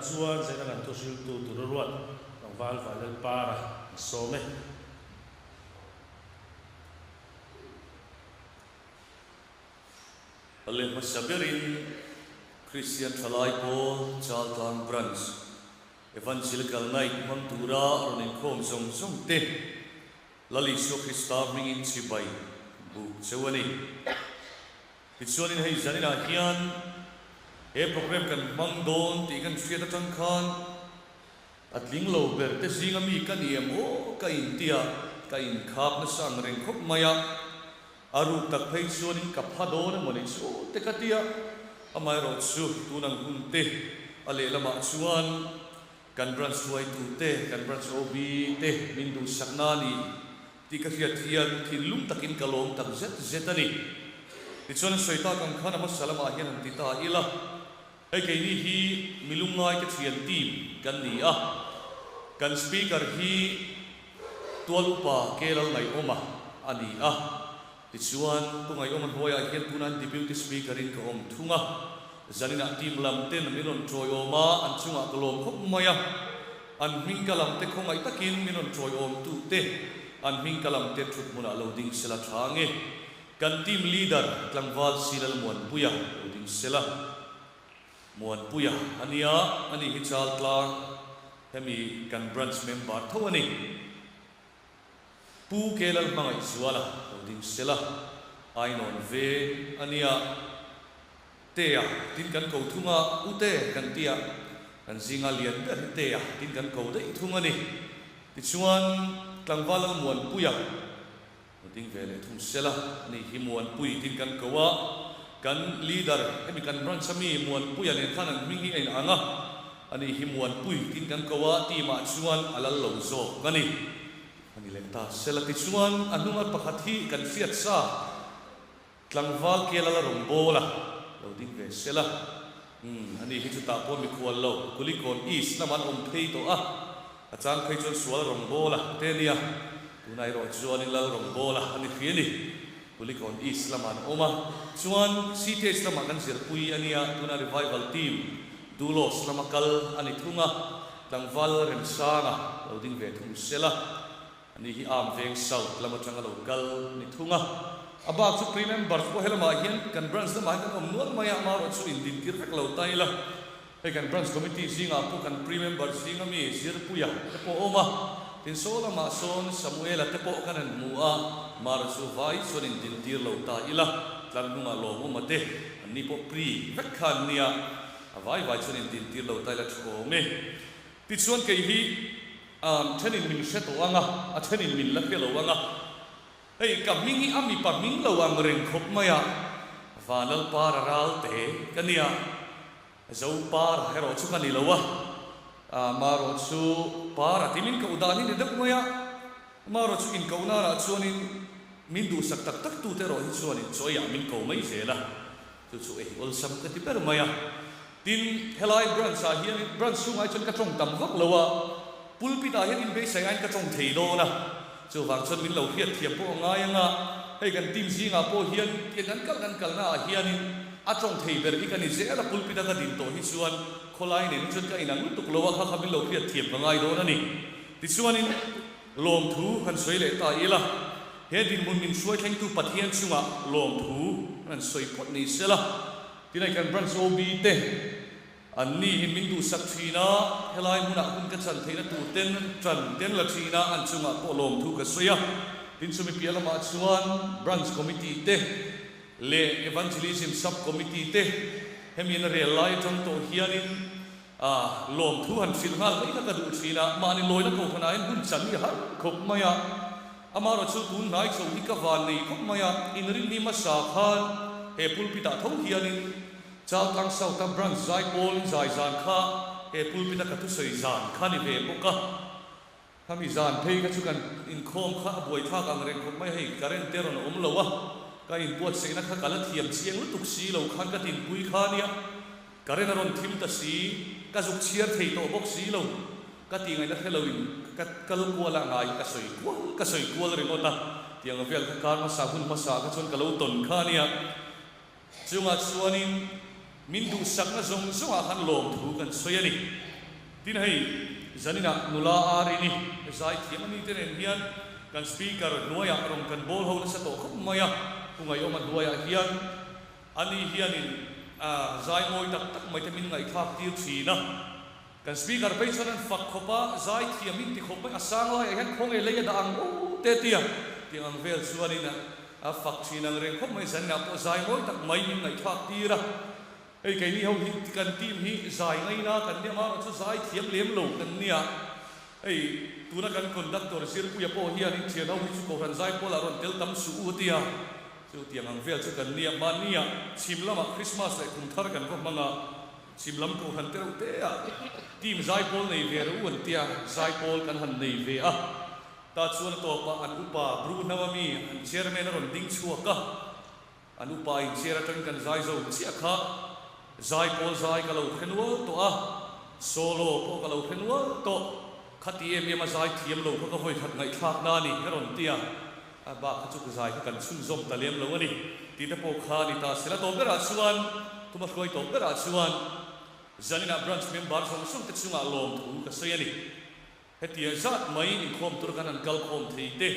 chuan zaina kan thuhriltu tur a ruat tlangval Vanlalpara an sawm e. Leh hmasa berin Kristian Thalai Pawl Chaltlang Branch Evangelical Night hmang tura rawn inkhawm zawng zawng te Lal Isua Krista hmingin chibai buk cheu a ni. Tichuanin hei zaninah hian he program kan hmang dawn tih kan hriat atang khan a tling lo ber te zinga mi ka ni em aw ka intia ka inkhap nasa ang reng khawp mai a. A ruk tak phei chuanin ka pha dawn emaw ni chu te ka tia, amaherawh chu tun ang hun te a lehlamah chuan kan branch hruaitu te, kan branch OB te min duhsak na ni tih ka hriat hian thinlung takin ka lawm tak zet zet a ni. Tichuan sawi tak ang khan a hmasa lamah hian han ti ta ila, hei keini hi mi lungngai te thian team kan ni a, kan speaker hi Tual upa Kelal Ngaihawma a ni a, tichuan Pu Ngaihawma hnuaiah hian tunah Deputy Speaker in ka awm thung a, zaninah team lam ten min rawn tawiawm a, an chungah ka lawm khawp mai a, an hming ka lam te khawngaih takin min rawn tawiawm tu te an hming ka lam te thut hmunah lo ding sela tha nge kan team leader tlangval Silal Muanpuia lo ding sela Muanpuia a nia, ani hi Chaltlang Hemi kan branch member tho a ni. Pu Kelal Hmangaihzuala lo ding sela, Ainawn ve a nia. Tea tin kan ko thung a, U Te kan tia, kan zinga lian ber hi Tea tin kan ko daih thung a ni. Tichuan tlangval Lalmuanpuia lo ding ve leh thung sela, ani hi Muanpui tin kan ko a, kan leader hemi kan branch a mi Muanpuia nen khan an hming hi a inang a, ani hi Muanpui tin kan ko a, team ah chuan a lal lo zawk a ni. A ni leh ta sela tichuan a hnunga pakhat hi kan hriat sa tlangval ke lal a rawn bawl a, lo ding ve sela, umm ani hi chutah pawh mikhual lo Kulikawn East lamah an awm phei tawh a, A chang phei chuan sual rawngbawla te nia, tunah erawh chuanin lal rawngbawla a ni hri a ni. Kulikawn East lamah an awm a, chuan CTH lamah kan zirpui a nia, tuna Revival Team Dulos lama kal a ni thung a, tlangval Remsanga lo ding ve thung sela, ani hi Arm Veng South lam atanga lo kal a ni thung a. A bak chu pre-members pawh helamah hian kan branch lamah hian kan awm nual mai a, amaherawh chu indintir vek lo ta ila. Hei kan Branch Committee zingah pawh kan pre-member zinga mi Zirpuia te pawh a awm a, tin saw lamah sawn Samuela te pawh kan han hmu a, Mara chu vai chuan in dintir lo ta ila, tlar hnungah lawmawma te an ni pawh pre vek kha an nia, a vai vai chuan in dintir lo ta ila thu awm e. Tichuan kei hi thenin min hre tawh ang a, a thenin min la hre lo ang a, hei ka hming hi a mipa hming lo ang reng khawp mai a, Vanlalpara Ralte ka nia. Zo par erawh chu ka ni lo a, marawh chu par a ti min koh dan hi ni deuh mai a, marawh chu inkoh nanah chuanin min duhsak tak tak tute erawh hi chuanin chawiah min ko mai zel a, chu chu ei awlsam ka ti ber mai a. Tin, helai branch ah hianin branch chhungah hi chuan ka tawng tam vak lo a, pulpit ah hian inbeisai aiin ka tawng thei dawn a, chuvang chuan min lo hriatthiam pawh a ngai ang a, hei kan team zingah pawh hian tiang kan kal kan kalna ah hianin A tawng thei ber hi ka ni zel a, pulpit a ka din tawh hi chuan khawlai nen hi chuan ka inang lutuk lo a, kha kha min lo hriat thiam ka ngai dawn a ni. Tichuanin lawmthu han sawi leh ta ila, he dinhmun min hruai thlengtu Pathian chungah lawmthu han sawi phawt ni sela, tinai kan branch OB te an ni hi min duhsak thin a, helai hmunah hun ka chan theihna tur ten tan ten la thin a, an chungah pawh lawmthu ka sawi a. Tin chumi piah lamah chuan branch committee te, leh Evangelism Sub Committee te hemi in a rel lai atang tawh hianin lawmthu han hrilh nghal mai kha ka duh thin a, mahni lawina kohhranah hian hun chan hi a har khawp mai a, amaherawh chu tun hnai chho hi ka van nei khawp mai a, inrinni hmasa khan he pulpit ah tho hianin Chaltlang South a Branch Zaipawl in zai zan kha he pulpit a ka thusawi zan kha ni ve bawk a. Khami zan phei kha chu kan inkhawm kha a buaithlak ang reng khawp mai hei, current te rawn awm lo a, ka inbuatsaihna kha ka la thiam chiang lutuk si lo khan ka tinpui kha nia, current a rawn thim ta si, ka zuk chhiar thei tawh bawk si lo, ka tih ngaihna hre loin ka kal kual a ngai ka sawi kual ka sawi kual ringawt a, tiang vel kha kar hmasa hun hmasa kha chuan ka lo tawn kha nia. Chungah chuanin min duhsakna zawng zawngah khan lawmthu kan sawi a ni. Tin hei zaninah nula Arini zai thiam a ni te nen hian kan speaker hnuaiah rawn kan bawl ho nasa tawh khawp mai a, Pu Ngaihawma hnuaiah hian ani hianin zai mawi tak tak mai te min ngaihthlak tir thin a. Kan speaker phei chuan an fak khawp a, zai thiam in ti khawp mai, a sang laiah hian khawnge lei a dah ang u te tia tiang ang vel chuanin a fak thin ang reng khawp mai, zaninah pawh zai mawi tak mai min ngaihthlak tir a. Hei keini ho hi kan team hi zai ngaina kan nia marawh chu zai thiam lem lo kan nia. Hei tuna kan conductor Zirpuia pawh hian in thian ho hi chu Kohhran zai pawlah rawn tel tam suh u a tia. Chu tiang ang vel chu kan nia. Mahnia chhim lamah Christmas leh kum thar kan va hmang a, chhim lam Kohhran te reuh te ah team zai pawl nei ve reuh u an tia, zai pawl kan han nei ve a. Tah chuan a tawpah an upa Bru Hnama mi an chairman a rawn ding chhuak a. An upa in chair atangin kan zai zo chiah kha, zai pawl zai ka lo hre nual tawh a, solo pawh ka lo hre nual tawh, khati em em a zai thiam lo kha ka vawi khat ngaihthlak na a ni ka rawn ti a, a bak kha chu ka zai kha kan chhunzawm ta lem lo a ni tih te pawh kha a ni ta sela tawp berah chuan thuma hruai tawp berah chuan zaninah branch member zawng zawng te chungah lawmthu ka sawi a ni. Hetia zat mai inkhawm tur khan an kal khawm thei te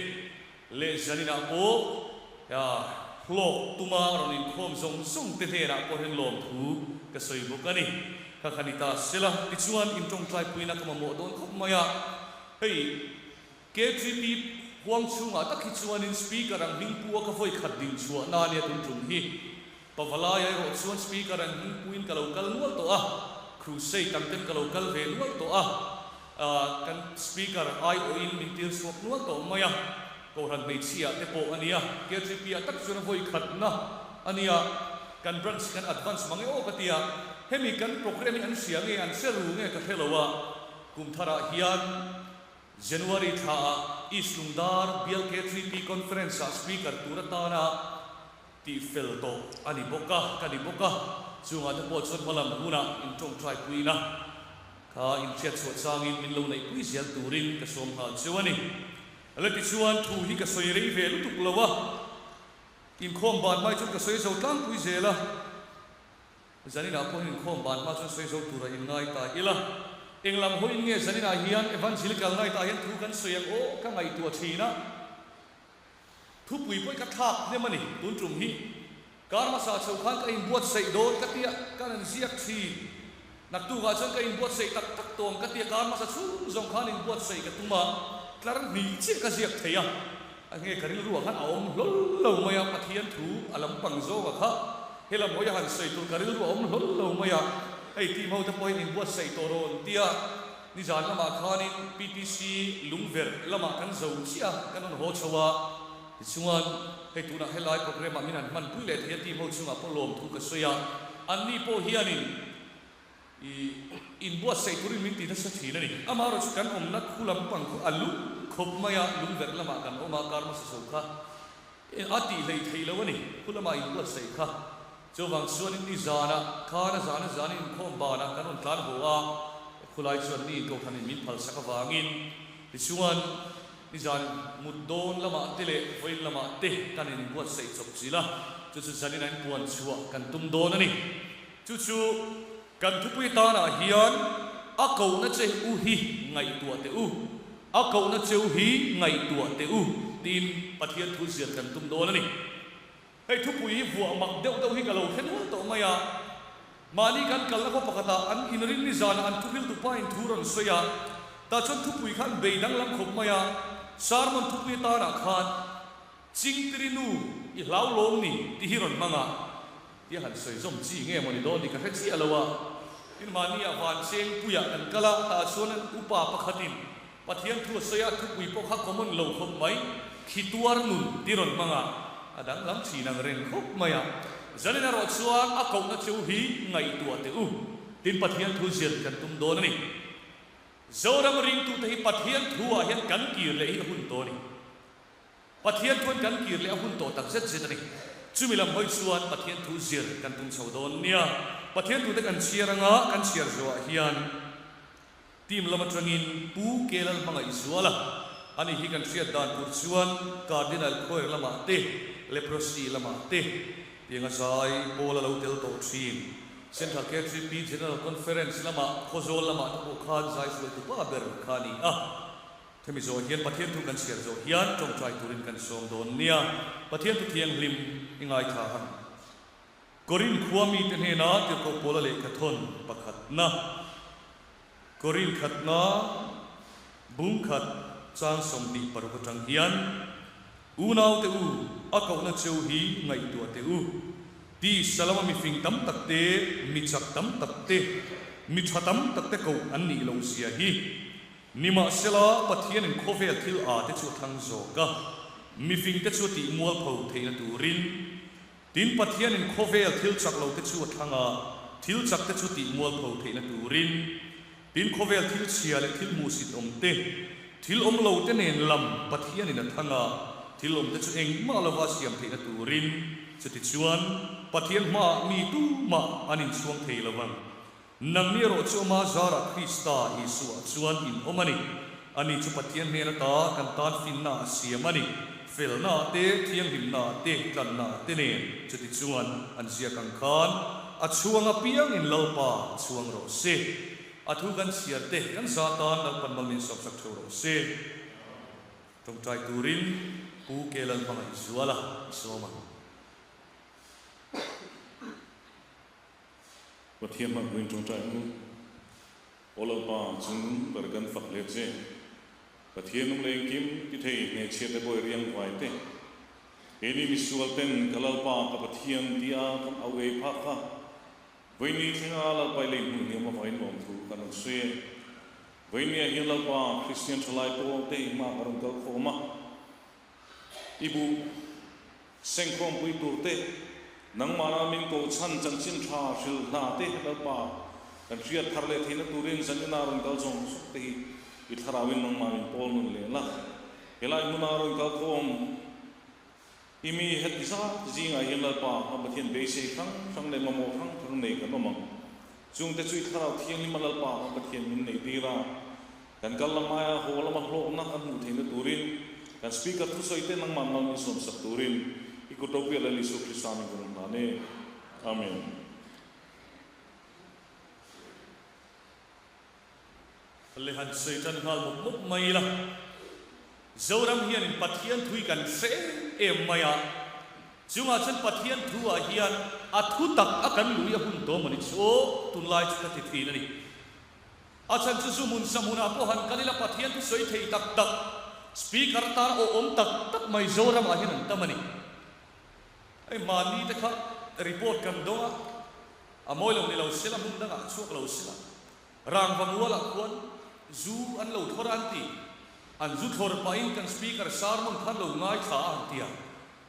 leh zaninah pawh hlawk tuma rawn inkhawm zawng zawng te hnenah pawh hian lawmthu ka sawi bawk a ni. Kha kha ni ta sela, tichuan in tawngtai puina ka mamawh dawn khawp mai a. Hei KTP huang chhungah tak hi chuanin Speaker ang hming pu a ka vawi khat ding chhuah na ania tun tum hi. Pavalai erawh chuan Speaker ang hming puin ka lo kal nual tawh a, Crusade ang ten ka lo kal ve nual tawh a. Kan Speaker aiawhin min tir chhuak nual tawh mai a, Kohhran hmeichhia te pawh a nia, KTP ah tak chuan a vawi khatna a nia, kan branch kan advance mang e aw ka ti a, hemi kan programme hi an hria nge an hre ru nge ka hre lo a, kum tharah hian January thla ah East Lungdar Bial KTP Conference ah Speaker tur atana Tih fel tawh a ni bawk a, ka ni bawk a, chungah te pawh chuan hmalam hunah in tawngtai puina kha in hriat chhuah changin min lo neihpui zel turin ka sawm nghal cheu a ni. Le tichuan thu hi ka sawi rei ve lutuk lo a, inkhawm ban hmai chuan ka sawi zo tlangpui zel a, Zaninah pawhin inkhawm ban hma chuan sawi zo tura in ngai ta ila, englam hawiin nge zaninah hian Evangelical Night ah hian thu kan sawi ang aw ka ngaihtuah thin a. Thupui pawh i ka thlak hnem a ni tun tum hi. Kar hmasa chho khan ka inbuatsaih dawn ka tia ka rawn ziak thin. Naktukah chuan ka inbuatsaih tak tak tawh ang ka tia kar hmasa chhung zawng khan inbuatsaih ka tum a, tlar hnih chiah ka ziak thei a. A nge ka rilruah khan a awm hlawl lo mai a, Pathian thu a lampang zawnga kha helam hawi a han sawi tur ka rilru a awm hlawl lo mai a, hei team ho te pawhin inbuatsaih tawh rawn tia. Nizan lamah khanin PTC lungverh lamah kan zo chiah a, kan rawn haw chho a, tichuan hei tunah helai programme ah min han hmanpui leh thei a team ho chungah pawh lawmthu ka sawi a, anni pawh hianin i inbuatsaih turin min ti nasa thin a ni. Amaherawh chu kan awmna khu lampang khu a lung khawp mai a, lungverh lamah kan awm a, kar hmasa chho kha a tih hlei thei lo a ni, khu lamah inbuatsaih kha. Chuvang chuanin ni zanah khan a zana zanin inkhawm banah kan rawn tlan haw a, khulai chuan ni inkohhranin min phalsak avangin tichuan nizan mut dawn lamah te leh vawiin lamah te kan inbuatsaih chawp chilh a, chu chu zanin a inpuan chhuah kan tum dawn a ni. Chu chu kan thupui tanah hian a kohna che u hi ngaihtuah teh u, a kohna che u hi ngaihtuah teh u tiin Pathian thu zir kan tum dawn a ni. Hei thupui hi vuah mak deuh deuh hi ka lo hre nual tawh mai a. Mahni kan kalna khaw pakhatah an inrin ni zanah an thuhriltu pa in thu rawn sawi a, tah chuan thupui kha an bei danglam khawp mai a, sermon thupui atanah khan Chingtiri nu i hlau lawm ni tih hi rawn hmang a, tia han sawi zawm chi nge maw ni dawn ni ka hre chiah lo a. Tin mahni ah van chengpuiah kan kal a, tah chuan an upa pakhatin Pathian thu a sawi a, thupui pawh kha common lo khawp mai, khi tuar nun ti rawn hmang a, a danglam thin ang reng khawp mai a. Zanin erawh chuan a kohna cheu hi ngaihtuah teh u, tin Pathian thu zir kan tum dawn a ni. Zoram ringtute hi Pathian thu ah hian kan kir leh hi a hun tawh a ni. Pathian thuan kan kir leh a hun tawh tak zet zet a ni. Chumi lam hawi chuan Pathian thu zir kan tum chho dawn nia. Pathian thute kan chhiar anga kan chhiar zuah hian Team lam atangin Pu Kelal Hmangaihzuala a ni hi kan hriat dan tur chuan Cardinal Choir lamah te, Leprosy lamah te tianga zai pawl a lo tel tawh thin. Central KTP General Conference lamah Khawzawl lamah te pawh khan zai hruaitu pa ber kha a ni a. Hemi zawh hian Pathian thu kan chhiar zawh hian tawngtai turin kan sawm dawn nia. Pathian thu thianghlim i ngaithla a. Korin khua mite hnena tirhkoh Paula lehkha thawn pakhatna, Korin khatna bung khat chang 26 atang hian, Unaute u, a kohna cheu hi ngaihtuah teh u. Ti Salama mifing tam tak te, mi chak tam tak te, mi tha tam tak te koh an nih loh zia hi. Nimahsela, Pathianin khawvel thil â te chu a thlang zawk a, mifingte chu a tih mualpho theihna turin. Tin, Pathianin khawvel thil chak lo te chu a thlang a, thil chak te chu tih mualpho theihna turin. Tin, khawvel thil chhia leh thil hmuhsit awm te, thil awm lo te nen lam Pathianin a thlang a, thil awm te chu engmah lova siam theihna turin. Chutichuan, Pathian hmaah mi tumah an inchhuang thei lo vang. Nangni erawh chu ama zarah Krista Isuaah chuan in awm a ni. Ani chu Pathian hnen ata kan tan finna a siam a ni. Felna te, thianghlimna te, tlanna te nen chuti chuan an ziak ang khan a chhuang apiangin Lalpa chhuang rawh se. A thu kan chhiar te kan za tan Lalpan mal min sawmsak theuh rawh se. Tawngtai turin Pu Ke Lalhmangaihzuala i sawm ang. Pathian hmang huin tawngtai ang u. Aw Lalpa, chung ber kan fak hle che. Pathian um leh engkim ti thei hmeichhia te bawi riang vai te. Keini misual ten ka Lalpa ka Pathian tia kan au ei phak kha. Vawiini thlenga Lalpa i lei hmuh hniam avangin lawmthu kan rawn sawi e. Vawiini ah hian Lalpa Kristian thalai pawl te i hma ka rawn kal khawm a. I buh sengkhawmpui tur te, nangmahna min ko chhan chanchin tha hrilh hna te Lalpa kan hriat thar leh theihna turin zan ina rawn kal zawng zawng te hi i thlarauin nangmah min pawl nun leh la. Helai hmuna rawn kal khawm i mi heti zat zingah hian Lalpa a Pathian beisei hrang hrang leh mamawh hrang hrang nei kan awm ang. Chungte chu i thlarau thianghlim a Lalpa a Pathian min neih tir a. Kan kal lam aia haw lama hlawkna kan hmuh theihna turin kan Speaker thusawi te nangmah mal min sawmsak turin i kut ropui a Lal Isua Krista min kan rawn hlan e. Amen. Le han sawi tan nghal mawp mawp mai ila, Zoram hianin Pathian thui kan hre em em mai a, chungah chuan Pathian thu ah hian a thu tak a kan lui a hun tawh mawni chu aw, tunlai chu ka ti thin a ni. A chhan chu zu hmun sa hmunah pawh han kal ila Pathian thu sawi thei tak tak, Speaker atan aw awm tak tak mai Zoramah hian an tam a ni. Hei mahni te kha report kan dawng a, a mawi lo ni lo sela hmun dangah chhuak lo sela rangva mualah khuan zu an lo thlawr a an ti. An zu thlawr pahin kan Speaker sermon khan lo ngaithla a han ti a,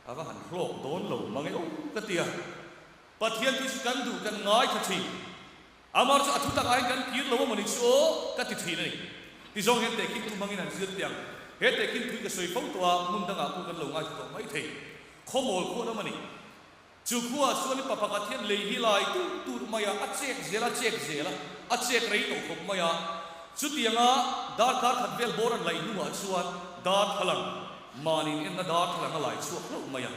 a va han hlawk dawn lo mang e aw ka ti a. Pathian thu chu kan duh kan ngaithla thin. Amar chu a thu tak ah hian kan kir lo a mawni chu aw ka ti thin a ni. Ti zawng hian tehkhin thu hmangin han zir teh ang. He tehkhin thui ka sawi fo tawh a, hmun dangah pawh kan lo ngaithla tawh mai thei. Khawmawl khuan awm a ni. Chu khuaah chuan i pa pakhat hian lei hi lai tur tur mai a, a chek zel a, chek zel a, a chek rei tawh khawp mai a. Chutianga darkar khat vel bawr an laih hnuah chuan darthlalang, mahni in enna darthlalang a lai chhuak hlauh mai a.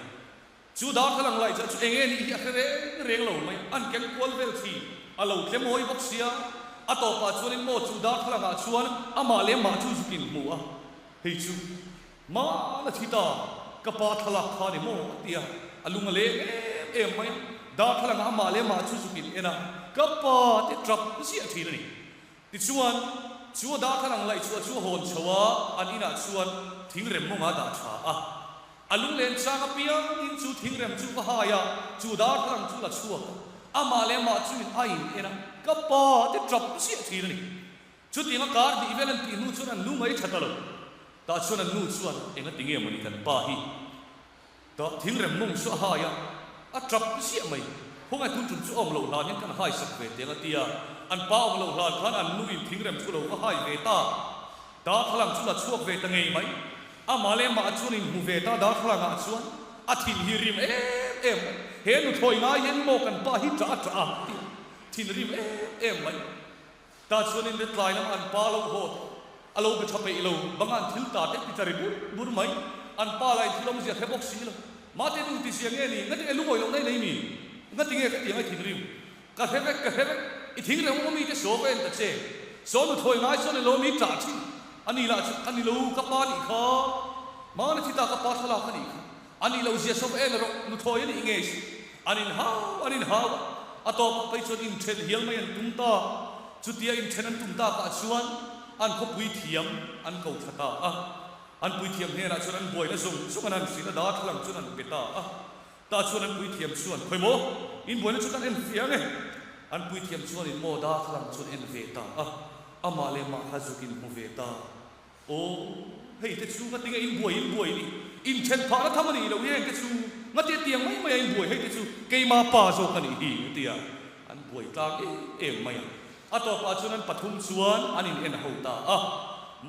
Chu darthlalang laih chuan chu eng nge nih hi a hre reng reng lo mai, an ken kual vel thi a lo tle mawi bawk sia, a tawpah chuanin maw chu darthlalangah chuan amah leh mah chu zukin hmu a, hei chu hmana thi ta ka pa thlalak kha ni maw a ti a, a lung a leng em em mai a, darthlalangah amah leh mah chu zukin en a, ka pa te tap ziah thin a ni. Tichuan, chu a darthlalang laih chhuah chu a hawn chho a, an inah chuan thingrem mawngah a dah tha a. A lunglen chang apiangin chu thingrem chu va hai a, chu darthlalang chu la chhuak a. Amah leh amah chuin a in en a, Ka pa te tap ziah thin a ni. Chutianga kar hnih vel an tih hnu chuan an nu mai tha ta lo. Tah chuan an nu chuan, Engati nge mawni kan pa hi? Tah thingrem mawng chu a hai a, a tap ziah mai. Khawngaih tun tum chu a awm loh hlan hian kan hai sak ve teng a ti a. An pa awm loh hlan khan an nu in thingrem chu lo va hai ve ta. Darthlalang chu la chhuak ve ta ngei mai. Amah leh amah chuan in hmu ve ta darthlalangah chuan a thin hi rim em em mai. He nuthlawi ngai hian maw kan pa hi ṭah a ṭah a ti a, thin rim em em mai. Tah chuan in tlai lamah an pa lo haw a lo be tha peih lo, banga an thil ta te ti ta ri bur bur mai. An pa lah in thil awmzia hre bawk si lo. Mahte nu ti zia nge ni? Ngati nge lungawi lohna i nei mi? Ngati nge ka ti ang i thinrim? Ka hre vek, ka hre vek, i thing reng awm mite saw ka en ta che. Saw nu thawi ngai sawn ilo mi ṭah ṭhin. A ni lah chu, ka ni lo, ka pa nih kha. Hmana thi ta ka pa thlalak a nih kha. A nih loh zia saw ka en rawh, nu thawi a nih ngei si. An inhau, an inhau a, a tawpah phei chuan inṭhen hial mai an tum ta. Chutia inṭhen an tum takah chuan an khawpui thiam an ko thla ta a. An puithiam hnenah chuan an buaina zawng zawng an han hrilh a, darthlalang chuan an pe ta a. Tah chuan an puithiam chuan, Khawi maw? In buaina chu kan en ve ang e. An puithiam chuan in maw darthlalang chuan en ve ta a, amah leh mah kha zuk in hmu ve ta. Aw, hei te chu ngatinge in buai in buai ni? In then phahna tham a nih loh hi heng te chu ngatia tiang mai mai a in buai hei te chu keima pa zawk a nih hi a ti a, an buai tlang em em mai a. A tawpah chuan an pathum chuan an in en ho ta a,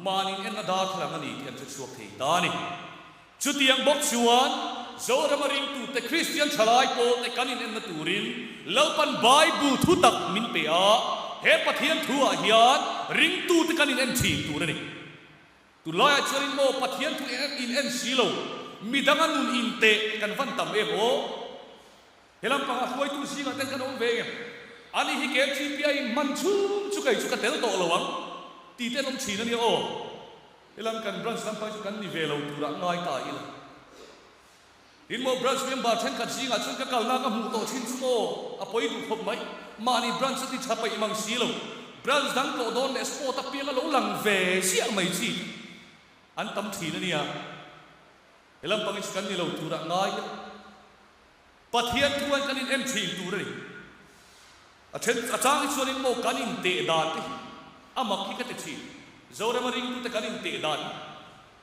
mahni in enna darthlalang a ni tih an hre chhuak thei ta a ni. Chutiang bawk chuan Zorama ringtute Kristian thalai pawlte kan inenna turin Lalpan Bible thu tak min pe a, he Pathian thuah hian ringtute kan inen thin tur a ni. Tunlaiah chuanin maw Pathian thu inen si lo, midanga nun inteh kan van tam em aw? He lampangah hruaitu zingah ten kan awm ve nge? Ani hi KTP a inhman chhung chu kei chu ka tel tawh lo ang tih te an awm thin a nia aw. Helam kan branch lampang chu kan ni ve lo turah ngai ta ila. Tin maw branch member thenkhat zingah chuan ka kalna ka hmuh tawh thin chu maw a pawi duh khawp mai. Mahni branch a ti tha peih mang si lo. Branch dang tlawh dawn leh sport apiang a lo lang ve ziah mai chi an tam thin a nia. Helam pangin chu kan ni lo turah ngai ila. Pathian thuan kan in en thin tur a ni. A then a chang hi chuanin maw kan in teh dan te hi a mak hi ka ti thin. Zorama ringtute kan in teh dan hi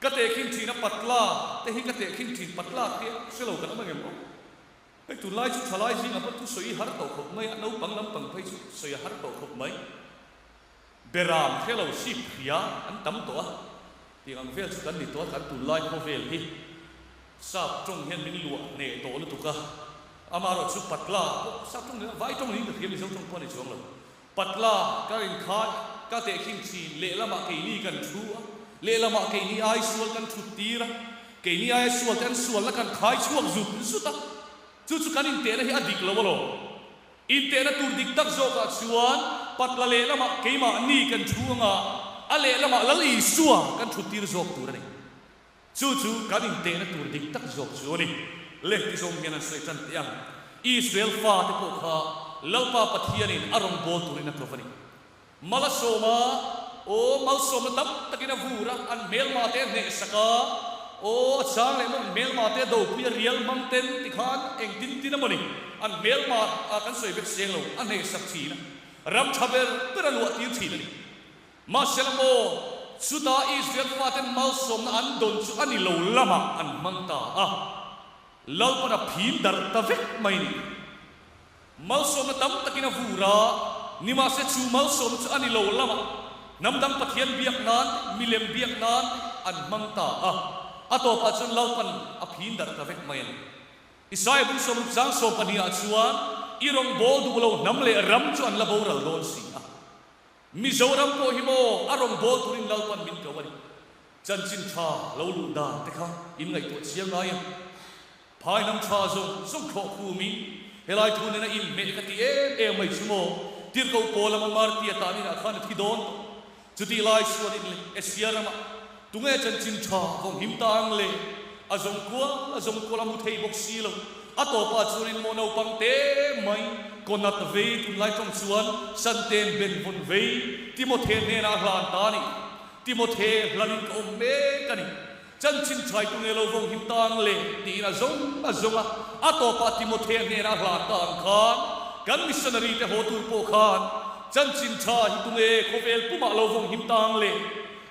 ka teh khin thin a, patla te hi ka teh khin thin, patla khi a hre lo kan awm ang em aw? Hei tunlai chu thalai zingah pawh thusawi i har tawh khawp mai a, naupang lampang phei chu sawi a har tawh khawp mai. Beram hre lo sip hria an tam tawh a, tiang ang vel chu kan ni tawh a, kan tunlai khawvel hi sap tawng hian min luah hneh tawh lutuk a, amaherawh chu patla pawh sap tawng ni vai tawng niin ka hria Mizo tawng pawh a ni chuang lo. Patla ka rinkhai ka tehkhin thin, lehlamah keini kan thu a, lehlamah keini ai sual kan thut tir a, keini aia sual te an sualna kan khai chhuak zut zut a, chu chu kan intehna hi a dik lo alawm. Intehna tur dik tak zawkah chuan patla lehlamah keimahni kan thu anga, a lehlamah Lal Isua kan thuttir zawk tur a ni. Chu chu kan intehna tur dik tak zawk chu a ni. Le ti zawng hian an sawi tan teh ang. Israel fate pawh kha Lalpa Pathianin a rawngbâwl turin a tlawv a ni. Malasawma, Aw, malsawmna tam takin a vur a, an hmelma te a hnehsak a, aw, a chang leh maw an hmelma te a dopui a rial hmang ten tikhan engtin tin a maw ni, an hmelma a kan sawi vek seng lo, a hnehsak thin a, ram tha ber ber a luah tir thin a ni. Mahsela maw, chuta Israel faten malsawmna an dawn chu a ni lo lamah an hmang ta a, Lalpan a phim darh ta vek mai ni. Malsawmna tam takin a vur a, nimahse chu malsawmna chu a ni lo lamah hnam dang Pathian biak nan, milem biak nan an hmang ta a, a tawpah chuan Lalpan a phin darh ta vek mai a ni. Isaia bung 60 chang 12 ah chuan i rawngbâwl duh lo hnam leh ram chu an la boral dawn si a. Mizoram pawh hi maw a rawngbâwl turin Lalpan min ko a ni. Chanchin tha lo luh dan te kha in ngaihtuah chiang ngai a. Phai hnam tha zawng zawng thlawh khumin helai thu nena inhmeh ka ti em em mai chu maw? Tirhkoh pawl lama Martia tan inah khan a thi dawn tawh. Chutih lai chuan in leh Asia ramah tunge chanchin tha vawng him ta ang le? A zawng kual a zawng kual a mu thei bawk si lo. A tawpah chuan in maw naupang te mai Konat vei tunlai tawng chuan Santen ben vawn vei Timothe hnenah a hlan ta a ni. Timothe hlanin ka awm mek a ni. Chanchin chhai tu nge lo vawng him tang le tiin a zawng a zawng a, a tawpah Timothea hnenah a hlan ta ang khan kan missionary te haw tur pawh khan chanchin tha hi tu nge khawvel pumah lo vawng him tang le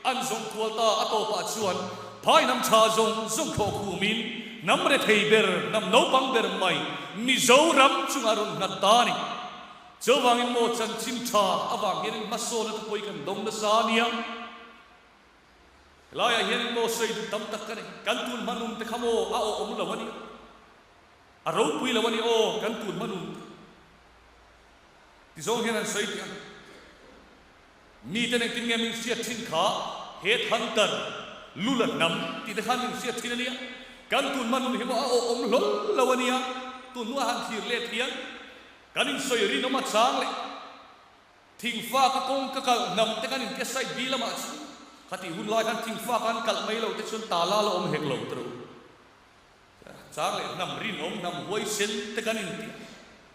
an zawng kual ta, a tawpah chuan phai hnam tha zawng zawng thlawh khumin hnam rethei ber hnam naupang ber mai Mizoram chungah rawn nghat ta a ni. Chuvangin maw chanchin tha avang hianin hmasawn a thupawi kan dawng nasa a nia. Helaiah hian maw sawi duh tam tak ka nei. Kan tun hma nun te kha maw a awh awm lo a ni. A ropui lo a ni aw kan tun hma nun te. Tizawng hian an sawi tih ang. Miten engtin nge min hriat thin kha he Hunter Lula hnam tih te khan min hriat thin a nia. Kan tun hma nun hi maw a awh awm hlawl lo a nia. Tun hnuah han thlir let hian. Kan insawi rinawm a chang leh thingfa ka kawng ka kalh hnam te kan intia side B lamah chu khatih hun lai khan thingfa ka an kalh mai lo te chuan tala la awm hek lo tawh. Chang leh hnam rinawm hnam huaisen te kan intia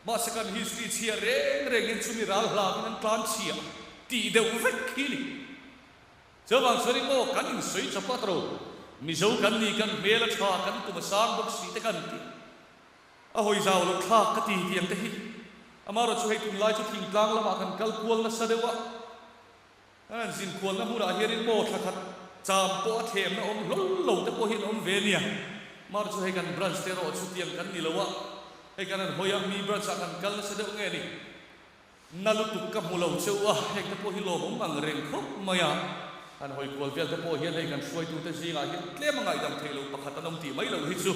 mahse kan history chhia reng rengin chumi ral hlangin an tlan chhia tih deuh vek hi ni. Chuvang chuanin maw kan insawi chawp a ro, Mizo kan ni kan hmel a tha kan tum a sang bawk si te kan ti. A hawi zau loh thlak ka ti tiang te hi. Amaherawhchu hei tunlai chu thingtlang lamah kan kal kual nasa deuh a, kan han zin kualna hmunah hianin maw thla khat cham pawh a thlemna awm hlawl lo te pawh hi an awm ve nia. Amaherawhchu hei kan branch te erawh chu tiang kan ni lo a, hei kan han hawi a, mi branch ah kan kal nasa deuh nge ni. Na lutuk ka hmu lo che u a, heng te pawh hi lawmawm ang reng khawp mai a. Han hawi kual vel te pawh hian hei kan hruaitute zingah hian tlem a ngaihdam theih loh pakhat an awm tih mai loh hi chu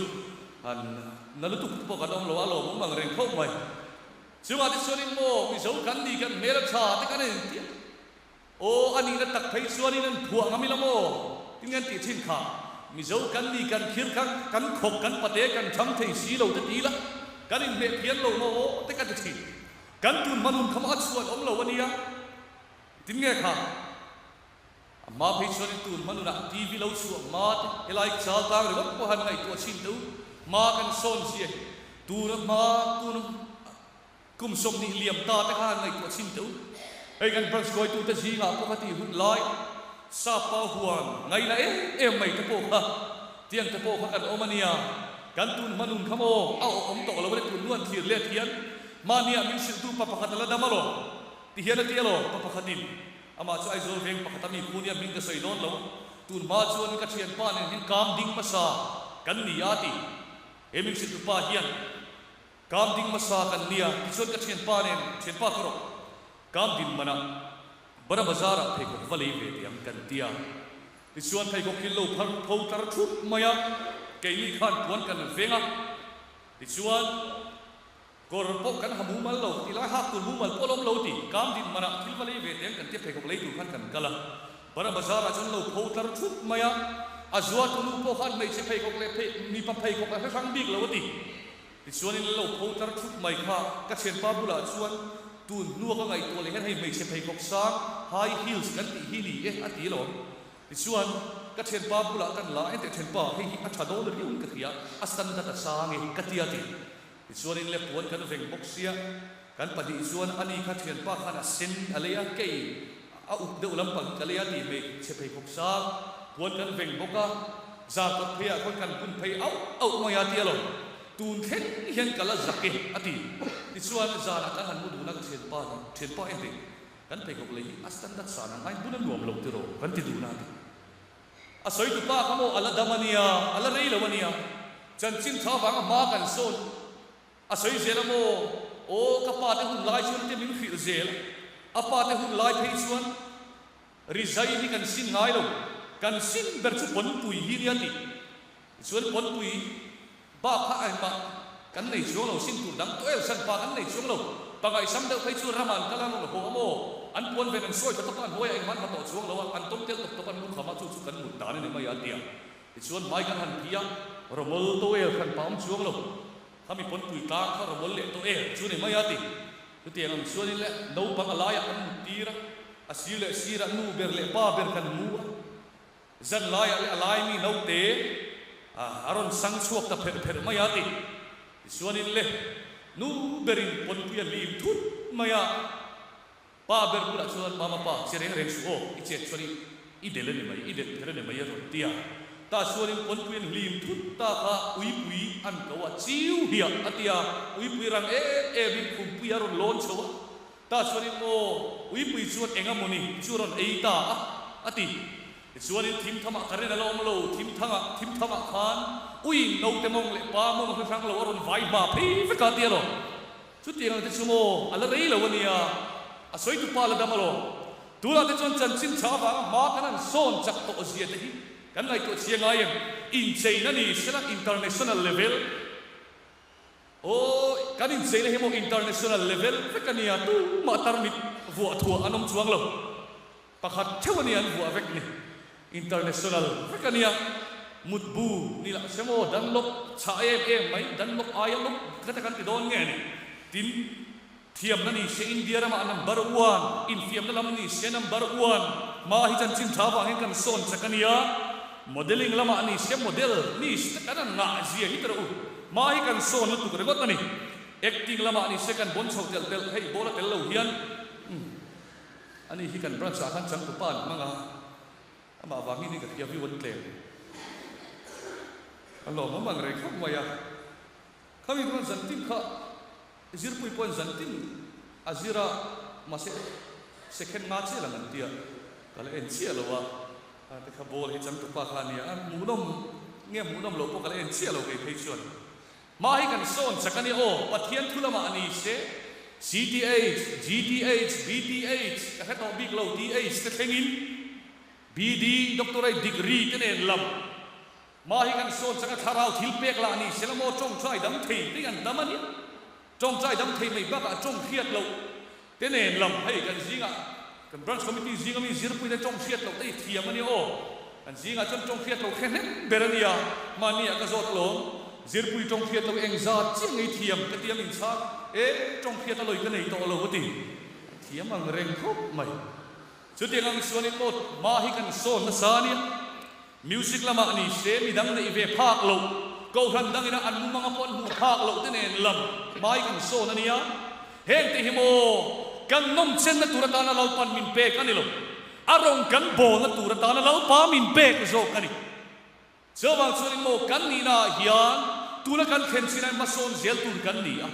han na lutuk te pawh kan awm lo a, lawmawm ang reng khawp mai. Chungah te chuanin maw Mizo kan ni kan hmel a tha te kan en tih a, aw a nihna tak phei chuanin an phuah ngam ila maw tin nge an tih thin kha, Mizo kan ni kan khir kha kan khawk kan pate kan thang thei si lo te ti ila kan inhmeh phian lo maw aw te ka ti thin. Kan tun hmanun kha mah a chhuan awm lo a nia. Tin nge kha? A hma phei chuanin tun hmanunah TV lo chhuah hma te, helai chal tang ringawt pawh han ngaihtuah chhin teh u. Hma kan sawn zia hi tuna hma tuna kum 20 liam ta te kha han ngaihtuah chhin teh u. Hei kan branch hruaitute zingah pawh kha tih hun lai Sapa huan ngaina em em mai te pawh kha tiang te pawh kha kan awm a nia. Kan tun hmanun kha maw a awh awm tawh lo a ni tun nuan thlir let hian Mahniah min hrilhtu pa pakhat a la dam alawm. Ti hian a ti alawm, pa pakhatin. Amah chu Aizawl veng pakhat a mi khu nia hming ka sawi dawn lo. Tun hma chuan ka thianpa nen hian kam ding hmasa kan ni a ti. He min hrilhtu pa hian kam ding hmasa kan nia tichuan ka thianpa nen thianpa ka rawh kam din manah Bara Bazar-ah pheikhawk va lei ve teh ang kan ti a. Tichuan pheikhawk hi lo phar tho tlar thup mai a, keini khan puan kan veng a. Tichuan. Kawr pawh kan ha mumal lo, ti lai hak tur mumal pawh lawm lo ti, kam din manah thil va lei ve teng kan tia pheikhawk lei tur khan kan kal a. Bara bazar ah chuan lo pho tlar thup mai a, a zuar tu nu pawh khan hmeichhe pheikhawk leh phei mipa pheikhawk a hre hrang bik lo a ti. Tichuanin lo pho tlar thup mai kha ka thianpa bulah chuan tun hnua ka ngaihtuah leh hian hei hmeichhe pheikhawk sang high heels kan tih hi ni e a ti alawm. Tichuan ka thianpa bulah kan la enteh thianpa hei hi a tha dawn riauin ka hria a standard a sang e ka tia ti. Tichuanin le puan kan veng bawk sia, kan pahnih chuan ani kha thianpa khan a sen a lei a, kei a up deuh lampang hi ka lei a tih hmeichhe pheikhawk sang puan kan veng bawk a, zar kawt pheiah khawn kan bun phei auh auh mai a tia lo, tun thleng hian ka la zak e a ti. Tichuan zanah kan han mu dun a ka thianpa nen, thianpa engti kan pheikhawk lei hi a standard san ang aiin bun a nuam lo tiraw kan ti dun a a ti. A sawi tu pa kha maw a la dam a nia, a la rei lo a nia. Chanchin tha vanga hma kan sawn a sawi zel a maw? Aw ka pa te hun lai chuan te min hrilh zel a, a pa te hun lai phei chuan rizai hi kan sin ngai lo, kan sin ber chu pawnpui hi nia tih. Tichuan pawnpui bak kha engmah kan nei chuang lo, sin tur dang tawh el san pa kan nei chuang lo. Pangaihsam deuh phei chu rama an kal a, an rawn haw a maw? An puan ven an sawi tha tawp a, an hnuaiah engmah an ha tawh chuang lo a, an tawm tel tawp tawp a, an lukham a, chu chu kan mut dan a ni mai a, a ti a. Tichuan hmai kan han phih a, rawmawl tawh el hran pah awm chuang lo, khami pawnpui tlang kha rawmawl leh tawh el chu ni mai a, a ti. Chutiang ang chuanin le naupang a laiah kan mut tir a, a sir leh sirah nu ber leh pa ber kan mu a. Zan laiah leh a laimi naute a rawn sang chhuak ta pherh pherh mai a ti. Tichuanin le, nu berin pawnpui a hlim thut mai a, pa ber bulah chuan mama pa che reng reng suh aw, i chet chuan i del a ni mai, i del pher a ni mai a rawn ti a. Tah chuanin pawnpui an hlim thut ta kha uipui an ko a, chiu hiah a ti a, uipui rang em emin khumpui a rawn lawn chho a. Tah chuanin maw uipui chuan eng a mawni chu rawn ei ta a, a ti. Tichuanin thim thamah ka rin a la awm lo, thim thangah, thim thamah khan ui naute mawng leh pa mawng hre hrang lo a rawn vai hma phei vek a ti alawm. Chutiang ang te chu maw a la rei lo a nia, a sawi tu pa la dam alawm. Tunah te chuan chanchin tha avanga hma kan han sawn chak tawh zia te hi kan ngaihtuah chhia ngai em? Incheina ni sela international level. Aw, kan incheina hi maw international level vek a nia, tumah tarmit vuah thuah an awm chuang lo. Pakhat theuh a nia an vuah vek ni. International vek a nia. Mutbu ni lah se maw Dunlop chhah em em mai, Dunlop aia lawk ka ta kan ti dawn nge ni? Tin. Thiamna ni se India ramah number one, infiamna lam ni se number one, hma hi chanchin tha vangin kan sawn chak a nia. Modelling lamah ni se model ni se kan an ngah zia hi tawh u. Hma hi kan sawn lutuk ringawt a ni. Acting lamah ni se kan bon chho telh telh, hei ball a tel lo hian umm ani hi kan branch ah khan changtupa an hmang a, amah vangin hi ka hria view an tlem. A lawmawm ang reng khawp mai a. Khami chuan zantin kha zirpui pawhin zantin a zir a, mahse second nga chiah lang an tia, ka la en chiah lo a, a te kha ball hi changtupa kha a nia, a hmuhnawm nge hmuhnawm loh pawh ka la en chiah lo kei phei chuan. Hma hi kan sawn chak a nia aw, Pathian thu lamah a ni se, CTH, GTH, BTH, ka hre tawh bik lo, TH te thlengin BD, Doctorate degree te nen lam. Mah hi kan sawn changa thlarau thil pek lah ni sela maw tawngtai dam thei te an tam a nia. Tawngtai dam thei mai bakah tawng hriat loh te nen lam hei kan zingah kan branch committee zinga mi zirpui te tawng hriat loh te hi thiam a nia aw. Kan zingah chuan tawng hriat loh hre hnem ber a nia. Mahni ah ka zawt alawm zirpui tawng hriat loh eng zat chiah ngei thiam ka ti a min chhang e tawng hriat a lawi ka nei tawh lo a ti. A thiam ang reng khawp mai. Chutiang ang chuanin maw hma hi kan sawn nasa a nia. Music lamah ni se midang neih ve phak loh, kohhran dangina an mumanga pawh an hmuh phak loh te nen lam hmai kan sawn a nia. Heng te hi maw kan nawmchenna tur atana Lalpan min pek a ni lo, a rawng kan bawlna tur atana Lalpa min pek zawk a ni. Chuvang chuanin maw kan nihna ah hian tuna kan thlen chin ain hmasawn zel tur kan ni a,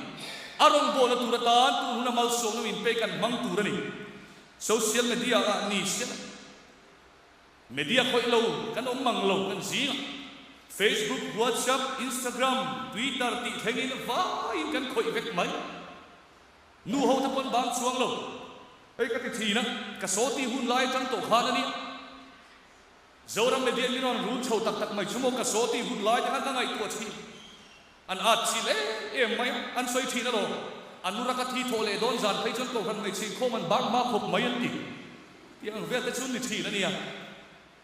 a rawngbawlna tur atan tun huna malsawmna min pek kan hmang tur a ni. Social media ah ni se la. Media khawih lo kan awm mang lo kan zing a, Facebook, WhatsApp, Instagram, Twitter tih thlengin vaiin kan khawih vek mai. Nu ho te pawn bang chuang lo. Hei ka ti thin a, ka saw tih hun lai atang tawh khan a nia. Zoram media in min rawn run chho tak tak mai chu maw ka saw tih hun lai te khan ka ngaihtuah thin. An at chil em em mai a, an sawi thin alawm. An nu raka thi thawh leh dawn zan phei chuan kohhran hmeichhe inkhawm an bang hma khawp mai an ti. Tih ang vel te chu ni thin a nia.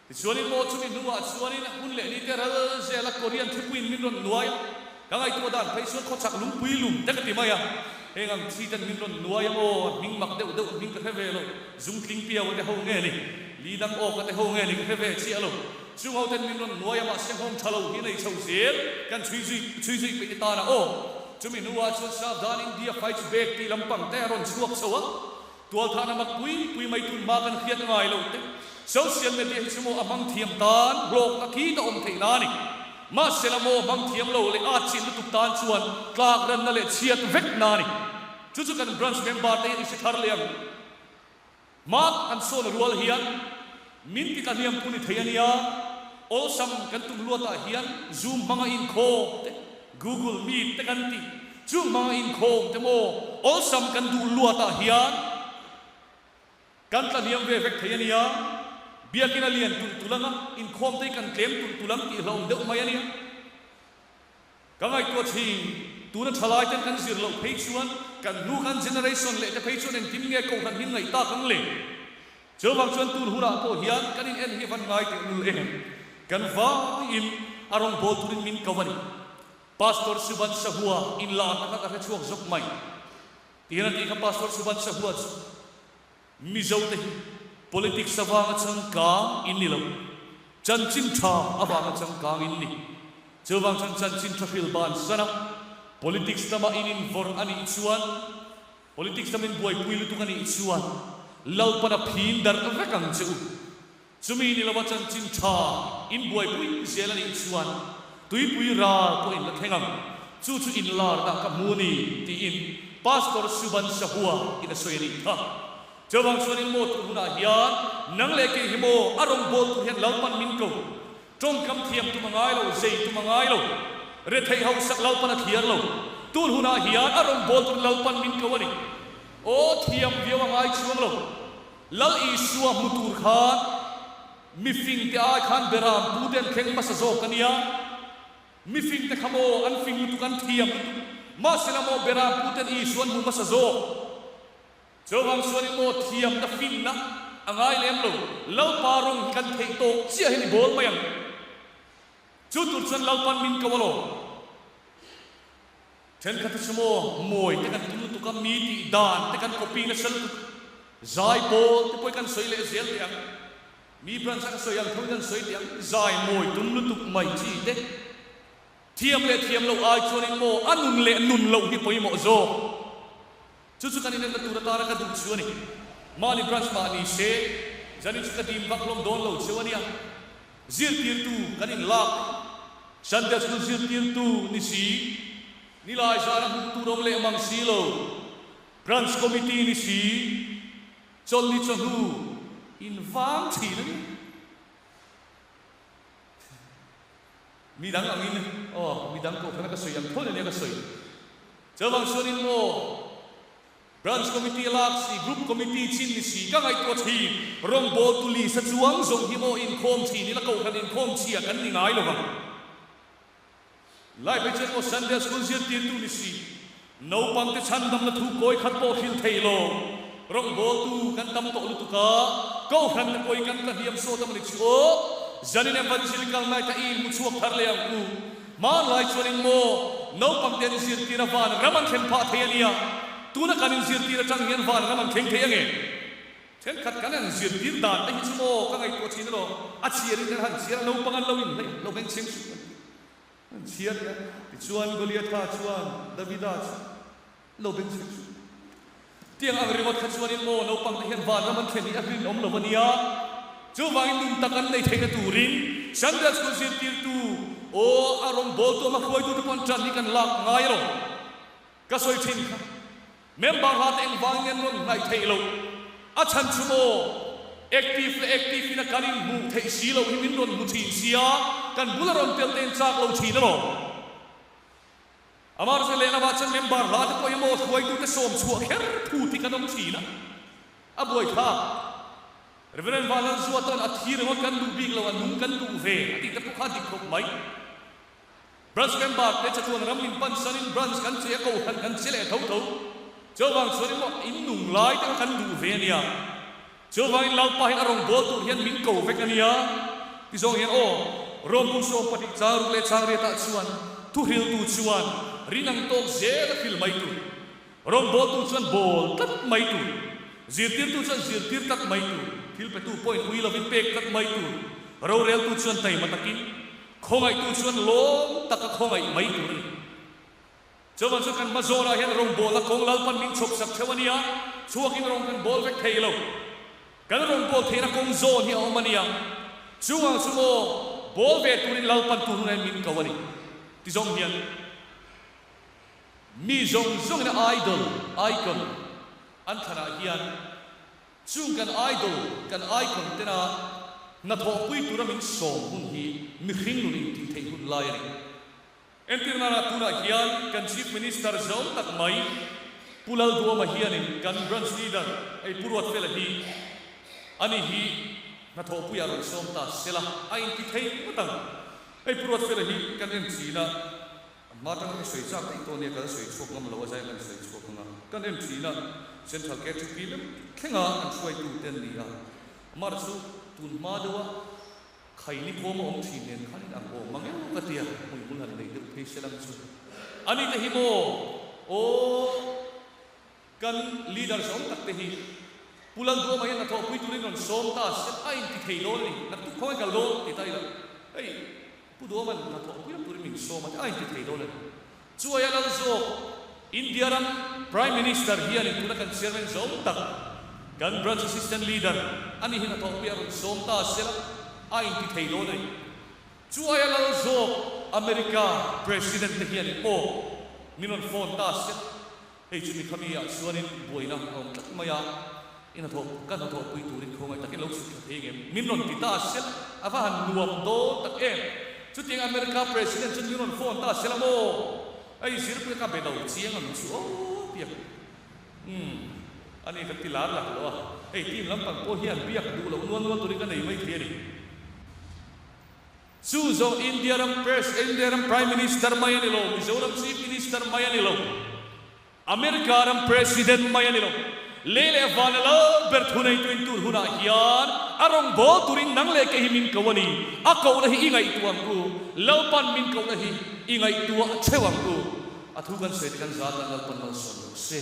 Tichuanin maw chumi hnuah chuanin hun leh ni te ral zela Korean thipuiin min rawn nuai a, ka ngaihtuah dan phei chuan khawchhak lungpui lum te ka ti mai a. Heng ang thi ten min rawn nuai a maw, hming mak deuh deuh hming ka hre ve lo, zungtling piau a te ho nge ni, li dang awk a te ho nge ni ka hre ve chiah lo. Chung ho ten min rawn nuai a mahse nghawng tha lo hi nei chho zel kan chhui zui chhui zui peih te tan a aw. Chumi hnuah chuan Savdhan India fights back tih lampang te a rawn chhuak chho a, tualthahna mak pui pui mai tun hma kan hriat ngai lo te social media hi chu maw a hmang thiam tan hlawkna khi ta awm theih na a ni. Mahse la maw hmang thiam lo leh at chin lutuk tan chuan tlak ranna leh chhiat vek na a ni. Chu chu kan branch member te hian i hre thar leh ang. Mark an sawn rual hian min ti tlahniam pu ni thei a nia, awlsam kan tum luatah hian Zoom hmanga inkhawm te, Google Meet te kan tih chu hmanga inkhawm te maw awlsam kan duh luatah hian kan tlahniam ve vek thei a nia, biakina lian tulh tulh anga inkhawm te hi kan tlem tulh tulh ang tih hlauhawm deuh mai a nia. Ka ngaihtuah thin, tuna thalai ten kan zir loh phei chuan kan hnu kan generation leh te phei chuan engtin nge kohhran hi ngaih tak ang le? Chuvang chuan tun hunah pawh hian kan in en hi van ngai teh lul em? Kan vaiin a rawngbâwl turin min ko a ni. Pastor Suban Sahua inlarna kha ka hre chhuak zawk mai. Tihian a tih kha Pastor Suban Sahua chu Mizo te hi politics avanga changkang in ni lo, chanchin tha avanga changkang in ni. Chuvang chuan chanchin tha hril ban sana politics lama in invawrh a nih chuan, politics lama in buaipui lutuk a nih chuan Lalpan a phin darh vek ang che u. Chumi ni lova chanchin tha in buaipui zel a nih chuan tuipui ral pawh in la thleng ang. Chu chu in lar dah ka hmu ni tiin Pastor Suban Sahua in a sawi a nih kha. Chuvang chuan in maw tur hunah hian nang leh kei hi maw a rawngbâwl tur hian Lalpan min ko. Tawngkam thiam tum a ngai lo, zei tum a ngai lo, retheih hausak Lalpan a thliar lo. Tun hunah hian a rawngbâwl tur Lalpan min ko a ni. Aw thiam viau a ngai chuang lo. Lal Isua hmu tur khan mifing te ai khan beram pu te an thleng hmasa zawk a nia. Mifing te kha maw an fing lutuk an thiam lutuk. Mahse la maw beram pu ten Isua an hmu hmasa zawk. Chuvang chuanin maw thiamna finna a ngai lem lo. Lalpa rawng hi kan theih tawk chiah hi ni bawl mai ang. Chu tur chuan Lalpan min ko alawm. Thenkhat hi chu maw mawi te kan tum lutuk. lutuk a, mi tih dan te kan copy nasa lutuk. Zai pawl te pawh hi kan sawi leh zel teh ang. Mi branch a ka sawi ang tho in kan sawi teh ang. Zai mawi tum lutuk mai chi te. Thiam leh thiam loh ai chuanin maw a nun leh nun loh hi pawimawh zawk. Chu chu kan inenna tur atana ka duh chu a ni. Mahni branch mah ni se, zanin chu ka dim vak hlawm dawn lo cheu a nia. Zirtirtu kan inlak Sunday School zirtirtu ni si, nilai zana hmuh tur awm leh mang si lo, Branch Committee ni si, chawlhni chawhnu invang thin a ni. Mi dang angin aw, mi dang kohhran a ka sawi ang tho nia ka sawi. Chuvang chuanin maw Branch Committee a lak si, Group Committee chin ni si ka ngaihtuah thin. Rawngbawltu lisa chuang zawng hi maw inkhawm thin ila kohhran inkhawm chhia kan ni ngai lovang. Lai phei chuan maw Sunday School zirtirtu ni si, naupangte chhandamna thu kawi khat pawh hrilh thei lo, rawngbawltu kan tam tawh lutuk a, kohhran te pawhin kan tla hniam sawt a mawni chu aw, zanin Evangelical Night a i inhmu chhuak thar leh ang u. Hmanlai chuanin maw naupangte an zirtir a van ram an thlen phah thei a nia, tuna kan inzirtir atang hian van ram an thleng thei ange? Thenkhat kan han zirtir dan te hi chu maw ka ngaihtuah thin elaw, a chhiarin kan han chhiar a, naupang an lo inhleih lo veng cheng suh kan ti. An chhiar leh a, tichuan Goliatha chuan Davida chu lo beng cheng suh. Tiang ang ringawt kha chuanin maw naupang te hian vanram an thlen hi a rinawm lo a nia, chuvangin nun tak an nei theihna turin Sunday School zirtirtu aw a rawngbawltu ama hruaitute pawh an tan hi kan lak ngai elaw ka sawi thin kha. Member hla te engvangin an rawn hnaih theih loh? A chhan chu maw? Active leh active in a kan inhmuh theih si loh hi min rawn hmu thin sia, kan bula rawn tel te in chak lo thin alawm. Amah chu lehlamah chuan member hla te pawh hi maw hruaitute sawm chhuah kher thu hi kan awm thin a, a buaithlak. Reverend Vanlalzuata'n a thi ringawt kan duh bik lo, a nung kan duh ve a tih te pawh kha a dik khawp mai. Branch member te che chuan ram in pan sanin branch kan che a kohhran kan che leh tho tho. Chuvang chuan emaw in nung lai te kha kan duh ve a nia. Chuvangin Lalpa hian a rawn bawl tur hian min ko vek a nia. Ti zawng hian aw, Rawmbu 12 chang ruk leh chang riatah chuan thuhriltu chuan rin ang tawk zel a hril mai tur. Rawngbawltu chuan bawl tlat mai tur, zirtirtu chuan zirtir tlat mai tur, thil petu pawhin ui lovin pek tlat mai tur, roreltu chuan taima takin, khawngaihtu chuan lawm taka khawngaih mai tur a ni. Chuvan chu kan hma zawnah hian rawngbawlna kawng Lalpan min chhawp sak theuh a nia, chhuakin rawng kan bawl vek thei lo. Kan rawngbâwl theihna kawng zawn hi a awm a nia, chungah chu maw bawl ve turin Lalpan tur hunah hian min ko a ni, ti zawng hian. Mi zawng zawngin idol, icon, an thlanah hian chung kan idol, kan icon tena hnathawhpui tura min sawm hun hi mihring nun intih theih hun lai a ni. Entirnana tunah hian kan Chief Minister zawng tak mai Pu Lalduama hianin kan Branch Leader hei Pu Ruatfela hi ani hi hnathawhpuiah rawn sawm ta sela a inti thei ngawt ang. Hei Pu Ruatfela hi kan en thin a. A hma atanga ka sawi chak daih tawh nia, ka la sawi chhuak ngam lo a, zai kan sawi chhuak ang a, kan en thin a, Central KTP lem thlenga an hruaitu te an ni a, amah chu tun hma deuh a khaini khawm a awm thin nen khan in ang awm mang emaw ka tia, hmuihmul han nei deuh phei se lang chu a ni te hi maw aw kan leader zawng tak te hi Pu Lalduama hian hnathawhpui turin rawn sawm ta se a inti thei dawn a ni, naktuk khawngaih kal dawn ti ta ila hei. Pu Duaman hnathawh pui turin min sawm a, a inti thei dawn a ni. Chuaia lal zawk India ram Prime Minister hianin tuna kan Chairman zawng tak, kan Branch Assistant Leader a ni hi hnathawh pui a rawn sawm ta sela, a inti thei dawn a ni. Chuaia lal zawk America President te hianin aw min rawn phone ta sela, Hei chu mi khami ah chuanin buaina a awm tlat mai a, i hnathawh ka hnathawh pui turin khawngaih takin lo chhuk thla thei ngem? Min rawn ti ta sel, a va han nuam dawn tak em? Chutiang America President chuan min rawn phone ta sel a maw? Hei zirpui ka be lo chiang ang chu aw piak. Umm, ani ka ti lar lak lo a, hei team lampang pawh hian biak duh loh nual nual turin ka nei mai thei a ni. Chu zawng India ram Pres, India ram Prime Minister mai a ni lo, Mizoram Chief Minister mai a ni lo, America ram President mai a ni lo. Lei leh van a lo ber thuneitu in tur hunah hian a rawngbâwl turin nang leh kei hi min ko a ni. A kohna hi i ngaihtuah ang u. Lalpan min kohna hi i ngaihtuah theuh ang u. A thu kan sawi te kan za tan Lalpan malsawm lo se.